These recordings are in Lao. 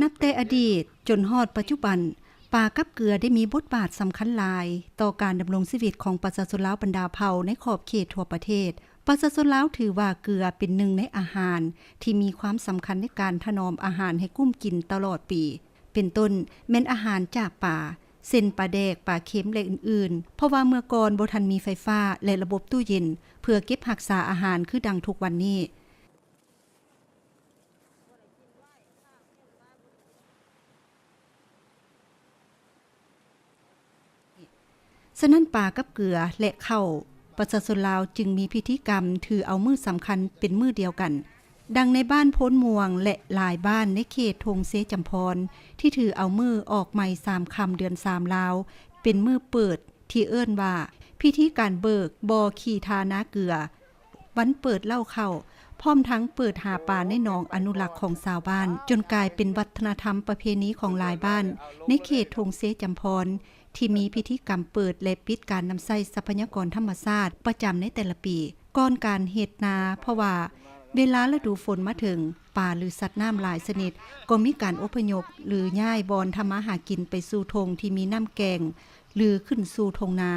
ນັບແຕ່ອະດີດຈົນຮອດປັດຈຸບັນ, ປາກັບເກືອໄດ້ມີບົດບາດສຳຄັນຫຼາຍຕໍ່ການດຳລົງຊີວິດຂອງປະຊາຊົນລາວບັນດາເຜົ່າໃນຂອບເຂດທົ່ວປະເທດ. ປະຊາຊົນລາວຖືວ່າເກືອເປັນໜຶ່ງໃນອາຫານທີ່ມີຄວາມສຳຄັນໃນການຖະໜອມອາຫານໃຫ້ກຸ້ມກິນຕະຫຼອດປີ, ເປັນຕົ້ນແມ່ນອາຫານຈາກປາ ເຊັ່ນ ປາແດກ, ປາເຄັມ ແລະ ອື່ນໆ, ເພາະວ່າເມື່ອກ່ອນບໍ່ທັນມີໄຟຟ້າ ແລະ ລະບົບຕູ້ເຢັນ ເພື່ອເກັບຮັກສາອາຫານຄືດັ່ງທຸກວັນນີ້. ສະນັ້ນ ປາກັບເກືອ ແລະ ເຂົ້າ ປະຊາຊົນລາວຈຶ່ງມີພິທີກຳຖືເອົາມື້ສຳຄັນເປັນມື້ດຽວກັນ, ດັ່ງໃນບ້ານໂພນມ່ວງ ແລະ ຫຼາຍບ້ານໃນເຂດທົ່ງເຊຈຳພອນ ທີ່ຖືເອົາມື້ອອກໃໝ່ສາມຄ່ຳເດືອນສາມລາວ ເປັນມື້ເປີດ ທີ່ເອີ້ນວ່າພິທີການເບີກບໍ່ຂີ້ທານາເກືອ, ວັນເປີດເລົ້າເຂົ້າ, ພ້ອມທັງເປີດຫາປາໃນໜອງອະນຸລັກຂອງຊາວບ້ານ, ຈົນກາຍເປັນວັດທະນະທຳປະເພນີຂອງຫຼາຍບ້ານໃນເຂດທົ່ງເຊຈຳພອນ ທີ່ມີພິທີກຳເປີດ ແລະ ປິດການນຳໃຊ້ຊັບພະຍາກອນທຳມະຊາດປະຈຳໃນແຕ່ລະປີ. ກ່ອນການເຮັດນາ, ເພາະວ່າເວລາລະດູຝົນມາເຖິງ, ປາ ຫຼື ສັດນ້ຳຫຼາຍຊະນິດກໍມີການອົບພະຍົບ ຫຼື ຍ້າຍບ່ອນທຳມາຫາກິນໄປສູ່ທົ່ງທີ່ມີນ້ຳແກ້ງ ຫຼື ຂຶ້ນສູ່ທົ່ງນາ.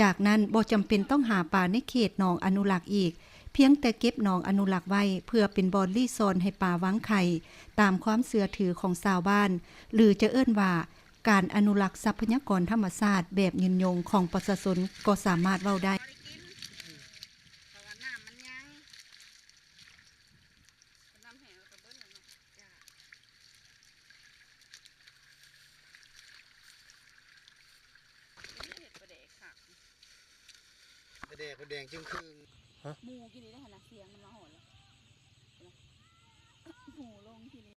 ຈາກນັ້ນບໍ່ຈຳເປັນຕ້ອງຫາປາໃນເຂດໜອງອະນຸລັກອີກ, ພຽງແຕ່ເກັບໜອງອະນຸລັກໄວ້ເພື່ອເປັນບ່ອນລີ້ຊ່ອນໃຫ້ປາວາງໄຂ່ ຕາມຄວາມເຊື່ອຖືຂອງຊາວບ້ານ ຫຼື ຈະເອີ້ນວ່າການອະນຸລັກຊັບພະຍາກອນທຳມະຊາດແບບຍືນຍົງຂອງປະຊາຊົນກໍສາມາດເວົ້າໄດ້. ເພາະວ່ານ້ຳມັນຍັງ ນ້ຳແຫ້ງແລ້ວກໍເບິດແລ້ວເນາະ. ເຮັດປາແດກຄັກ ປາແດກ ປາແດກຈຶ່ງຄື ໝູກິນນີ້ໄດ້ຫັ້ນນະ ສຽງມັນມາຮອດແລ້ວ ໝູລົງກິນນີ້.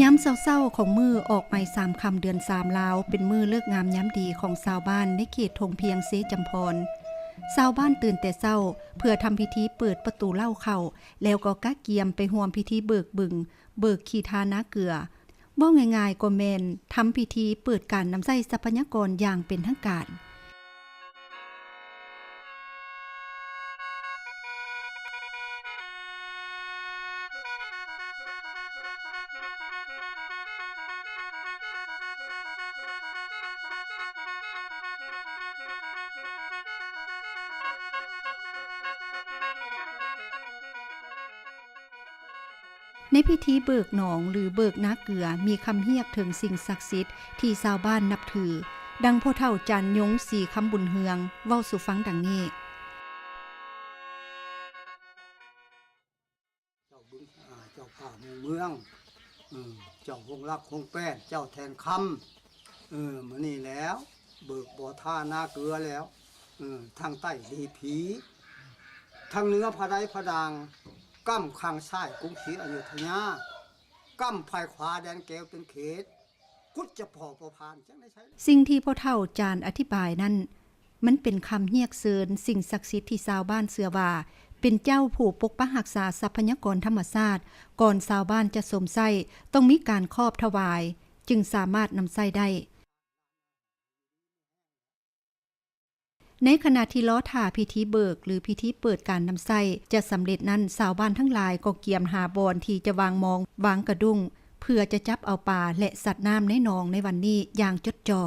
ຍາມເຊົ້າໆຂອງມື້ອອກໃໝ່ສາມຄ່ຳເດືອນສາມລາວ ເປັນມື້ເລີກງາມຍາມດີຂອງຊາວບ້ານໃນເຂດທົ່ງພຽງເຊຈຳພອນ. ຊາວບ້ານຕື່ນແຕ່ເຊົ້າເພື່ອທຳພິທີເປີດປະຕູເລົ້າເຂົ້າ ແລ້ວກໍກະກຽມໄປຮ່ວມພິທີເບີກບຶງ, ເບີກຂີ້ທານາເກືອ. ເວົ້າງ່າຍໆກໍແມ່ນທຳພິທີເປີດການນຳໃຊ້ຊັບພະຍາກອນຢ່າງເປັນທາງການ. ໃນພິທີເບີກໜອງ ຫຼື ເບີກນາເກືອ ມີຄຳຮຽກເຖິງສິ່ງສັກສິດທີ່ຊາວບ້ານນັບຖື, ດັ່ງພໍ່ເຖົ້າຈານຍົງ ສີຄຳບຸນເຮືອງ ເວົ້າສູ່ຟັງດັ່ງນີ້. ເຈົ້າບຶງ ອ່າ ເຈົ້າປ່າໝູ່ເມືອງ ເອີ ເຈົ້າໂຮງຫຼັກໂຮງແປ້ນ ເຈົ້າແທ່ນຄຳ ເອີ ມື້ນີ້ແລ້ວ ເບີກບໍ່ທານາເກືອແລ້ວ ເອີ ທາງໃຕ້ລີຜີ ທາງເໜືອຜາໃດຜາດ່າງ ກ້ຳຂ້າງຊ້າຍກຸງສຣີອະຍຸດທະຍາ ກ້ຳຝ່າຍຂວາແດນແກ້ວເປັນເຂດ ກຸດຈະພໍພໍພານ ຈັ່ງໄດ້ໃຊ້. ສິ່ງທີ່ພໍ່ເຖົ້າຈານອະທິບາຍນັ້ນ ມັນເປັນຄຳຮຽກເຊີນສິ່ງສັກສິດທີ່ຊາວບ້ານເຊື່ອວ່າ ເປັນເຈົ້າຜູ້ປົກປັກຮັກສາຊັບພະຍາກອນທຳມະຊາດ, ກ່ອນຊາວບ້ານຈະຊົມໃຊ້ ຕ້ອງມີການຄອບຖວາຍ ຈຶ່ງສາມາດນຳໃຊ້ໄດ້. ໃນຂະນະທີ່ລໍຖ້າພິທີເບີກ ຫຼື ພິທີເປີດການນຳໃຊ້ຈະສຳເລັດນັ້ນ, ຊາວບ້ານທັງຫຼາຍກໍກຽມຫາບ່ອນທີ່ຈະວາງມອງ, ວາງກະດຸ້ງ, ເພື່ອຈະຈັບເອົາປາ ແລະ ສັດນ້ຳໃນໜອງໃນວັນນີ້ຢ່າງຈົດຈໍ້.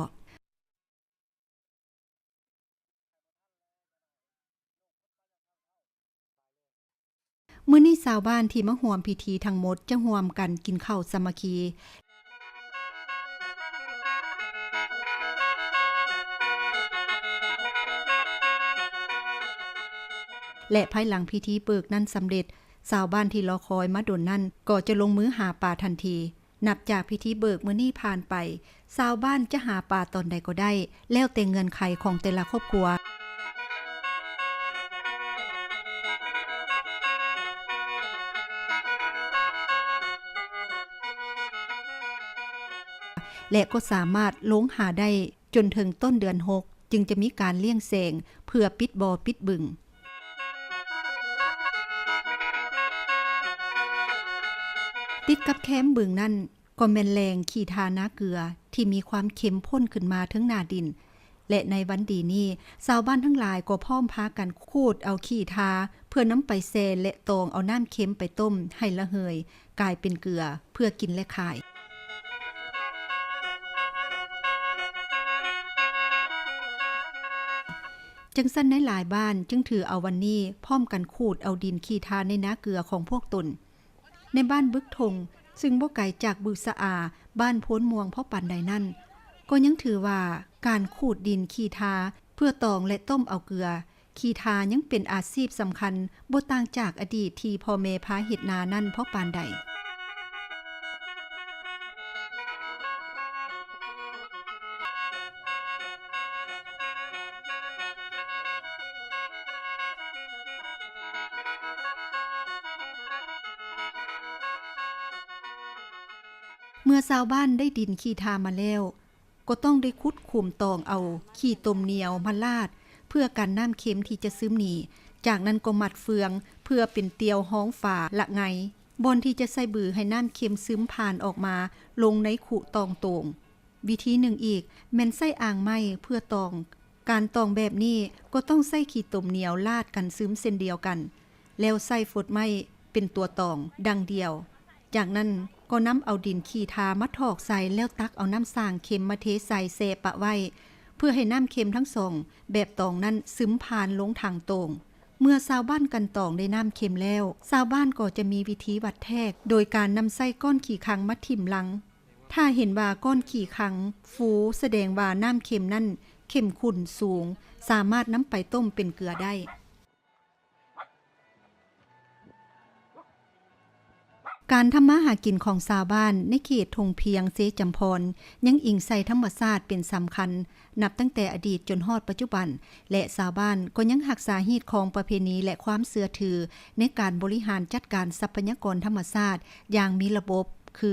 ມື້ນີ້ຊາວບ້ານທີ່ມາຮ່ວມພິທີທັງໝົດຈະຮ່ວມກັນກິນເຂົ້າສາມັກຄີ ແລະ ພາຍຫຼັງພິທີເບີກນັ້ນສຳເລັດ, ຊາວບ້ານທີ່ລໍຄອຍມາດົນນັ້ນກໍຈະລົງມືຫາປາທັນທີ. ນັບຈາກພິທີເບີກມື້ນີ້ຜ່ານໄປ, ຊາວບ້ານຈະຫາປາຕອນໃດກໍໄດ້, ແລ້ວແຕ່ເງື່ອນໄຂຂອງແຕ່ລະຄອບຄົວ ແລະ ກໍສາມາດລົງຫາໄດ້ຈົນເຖິງຕົ້ນເດືອນຫົກ ຈຶ່ງຈະມີການລ້ຽງແສງເພື່ອປິດບໍ່ປິດບຶງ. ຕິດກັບແຄມບຶງນັ້ນ ກໍແມ່ນແຫຼ່ງຂີ້ທານາເກືອທີ່ມີຄວາມເຂັ້ມຂຸ້ນຂຶ້ນມາເທິງໜ້າດິນ ແລະ ໃນວັນດີນີ້ ຊາວບ້ານທັງຫຼາຍກໍພ້ອມພາກັນຂູດເອົາຂີ້ທາ ເພື່ອນຳໄປແຊ່ ແລະ ຕອງເອົານ້ຳເຄັມໄປຕົ້ມໃຫ້ລະເຫີຍກາຍເປັນເກືອ ເພື່ອກິນ ແລະ ຂາຍ. ຈັ່ງຊັ້ນໃນຫຼາຍບ້ານຈຶ່ງຖືເອົາວັນນີ້ພ້ອມກັນຂູດເອົາດິນຂີ້ທາໃນນາເກືອຂອງພວກຕົນ. ໃນບ້ານບຶກທົ່ງ ຊຶ່ງບໍ່ໄກຈາກບຶກສະອາ ບ້ານໂພນມ່ວງພໍປານໃດນັ້ນ, ກໍຍັງຖືວ່າການຂູດດິນຂີ້ທາເພື່ອຕອງ ແລະ ຕົ້ມເອົາເກືອ ຂີ້ທາຍັງເປັນອາຊີບສຳຄັນ ບໍ່ຕ່າງຈາກອະດີດທີ່ພໍ່ແມ່ພາເຮັດນານັ້ນພໍປານໃດ. ເມື່ອຊາວບ້ານໄດ້ດິນຂີ້ທາມາແລ້ວ ກໍຕ້ອງໄດ້ຂຸດຂຸມຕອງເອົາຂີ້ຕົມໜຽວມາລາດ ເພື່ອກັນນ້ຳເຄັມທີ່ຈະຊຶມໜີ. ຈາກນັ້ນກໍມັດເຟືອງເພື່ອເປັນຕ່ຽວຮອງຝາລະໄງ ບ່ອນທີ່ຈະໃສ່ບືໃຫ້ນ້ຳເຄັມຊຶມຜ່ານອອກມາລົງໃນຂຸຕອງໂຕ່ງ. ວິທີໜຶ່ງອີກແມ່ນໃຊ້ອ່າງໄມ້ເພື່ອຕອງ. ການຕອງແບບນີ້ກໍຕ້ອງໃຊ້ຂີ້ຕົມໜຽວລາດກັນຊຶມເຊັ່ນດຽວກັນ ແລ້ວໃຊ້ຟົດໄມ້ເປັນຕົວຕອງດັ່ງດຽວ. ຈາກນັ້ນກໍນຳເອົາດິນຂີ້ທາມາຖອກໃສ່ ແລ້ວຕັກເອົານ້ຳສ້າງເຄັມມາເທໃສ່ແຊ່ປະໄວ້ ເພື່ອໃຫ້ນ້ຳເຄັມທັງສອງແບບຕອງນັ້ນຊຶມຜ່ານລົງຖັງໂຕ່ງ. ເມື່ອຊາວບ້ານກັ່ນຕອງໄດ້ນ້ຳເຄັມແລ້ວ, ຊາວບ້ານກໍຈະມີວິທີວັດແທກ ໂດຍການນຳໃຊ້ກ້ອນຂີ້ຄັງມາຖິ້ມຫຼັງ. ຖ້າເຫັນວ່າກ້ອນຂີ້ຄັງຟູ ສະແດງວ່ານ້ຳເຄັມນັ້ນເຂັ້ມຂຸ້ນສູງ, ສາມາດນຳໄປຕົ້ມເປັນເກືອໄດ້. ການທຳມາຫາກິນຂອງຊາວບ້ານໃນເຂດທົ່ງພຽງເຊຈຳພອນ ຍັງອີງໃສ່ທຳມະຊາດເປັນສຳຄັນ ນັບຕັ້ງແຕ່ອະດີດຈົນຮອດປັດຈຸບັນ ແລະ ຊາວບ້ານກໍຍັງຮັກສາຮີດຄອງປະເພນີ ແລະ ຄວາມເຊື່ອຖືໃນການບໍລິຫານຈັດການຊັບພະຍາກອນທຳມະຊາດຢ່າງມີລະບົບ ຄື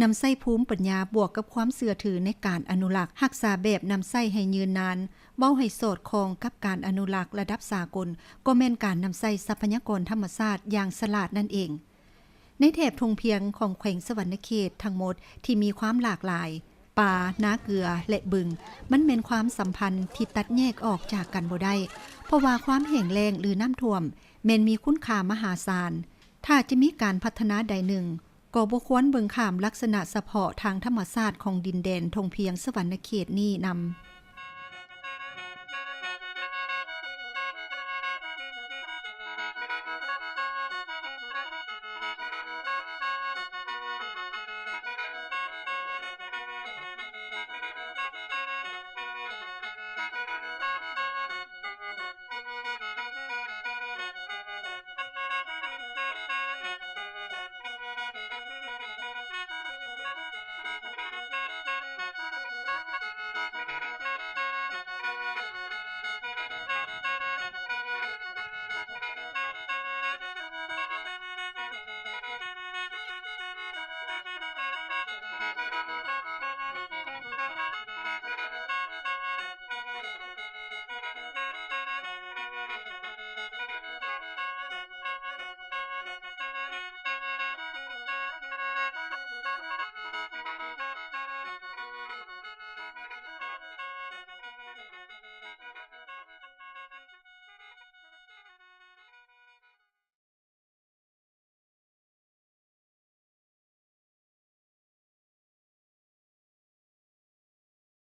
ນຳໃຊ້ພູມປັນຍາບວກກັບຄວາມເຊື່ອຖືໃນການອະນຸລັກ, ຮັກສາແບບນຳໃຊ້ໃຫ້ຍືນນານ. ເວົ້າໃຫ້ສອດຄ່ອງກັບການອະນຸລັກລະດັບສາກົນ ກໍແມ່ນການນຳໃຊ້ຊັບພະຍາກອນທຳມະຊາດຢ່າງສະຫຼາດນັ້ນເອງ. ໃນແຖບທົ່ງພຽງຂອງແຂວງສະຫວັນນະເຂດທັງໝົດທີ່ມີຄວາມຫຼາກຫຼາຍ, ປ່າ, ນາເກືອ ແລະ ບຶງ, ມັນແມ່ນຄວາມສຳພັນທີ່ຕັດແຍກອອກຈາກກັນບໍ່ໄດ້, ເພາະວ່າຄວາມແຫ້ງແລ້ງ ຫຼື ນ້ຳຖ້ວມ ແມ່ນມີຄຸນຄ່າມະຫາສານ. ຖ້າຈະມີການພັດທະນາໃດໜຶ່ງ, ກໍບໍ່ຄວນເບິ່ງຂ້າມລັກສະນະສະເພາະທາງທຳມະຊາດຂອງດິນແດນທົ່ງພຽງສະຫວັນນະເຂດນີ້ນຳ.